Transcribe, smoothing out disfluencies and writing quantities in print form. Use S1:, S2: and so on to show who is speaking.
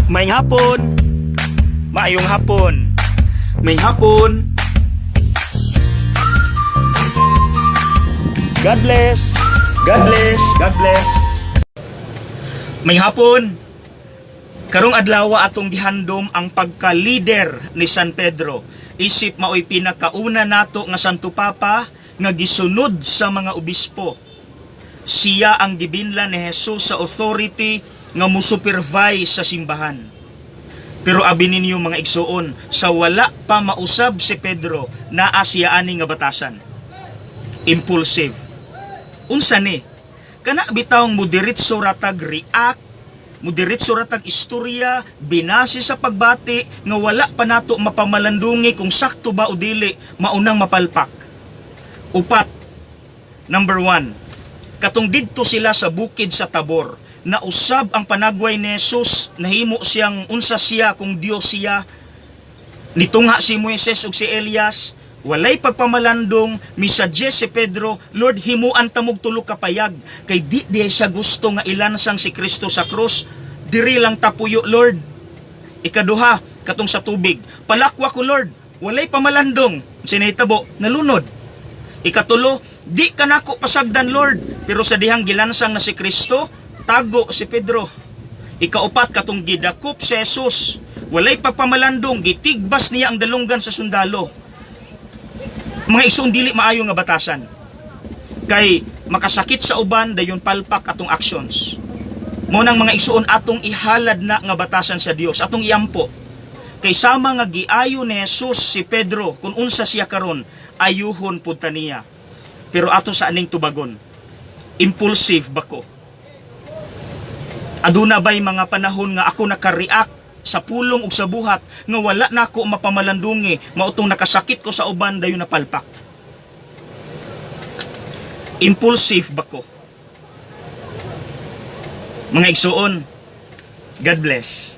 S1: Maayong hapon. Maayong hapon.
S2: Maayong hapon.
S1: God bless. God bless. God bless. Maayong hapon. Karong adlaw atong gihandom ang pagka-leader ni San Pedro. Isip maoy pinakauna nato nga Santo Papa nga gisunod sa mga obispo. Siya ang gibinlan ni Jesus sa authority nga mo-supervise sa simbahan. Pero abi ninyo, mga igsuon, sa wala pa mausab si Pedro, naa siya ani nga batasan. Impulsive. Unsa ni? Kana bitawng mudiretso ratag react, mudiretso ratag istorya, binase sa pagbati nga wala pa nato mapamalandungi kung sakto ba o dili, maunang mapalpak. Upat. Number 1. Katong didto sila sa bukid sa Tabor, nausab ang panagway ni Jesus, nahimo siyang unsa siya kung Dios siya. Nitungha si Moises ug si Elias, walay pagpamalandong, misuggest si Pedro, "Lord, himuan tamog tulo ka payag," kay di di siya gusto nga ilansang si Kristo sa krus. "Diri lang tapuyo, Lord." Ikaduha, katong sa tubig, "Palakwa ko, Lord." Walay pamalandong, sinahitabo, nalunod. Ikatulo, "Di ka nako pasagdan, Lord." Pero sa dihang gilansang na si Kristo, tago si Pedro. Ikaupat, katong gidakop si Jesus. Walay pagpamalandong, gitigbas niya ang dalunggan sa sundalo. Mga igsoon, dili maayo nga batasan. Kay makasakit sa uban, dayon palpak atong actions. Mao nang, mga igsoon, atong ihalad na nga batasan sa Dios, atong iampo. Kay sama nga giayo ni Jesus si Pedro kung unsa siya karon, ayuhon pud ta niya. Pero ato sa aning tubagon. Impulsive ba ko? Aduna bay mga panahon nga ako naka-react sa pulong ug sa buhat nga wala nako mapamalandungi, mao tong nakasakit ko sa uban, dayon napalpak? Impulsive ba ko? Mga igsuon, God bless.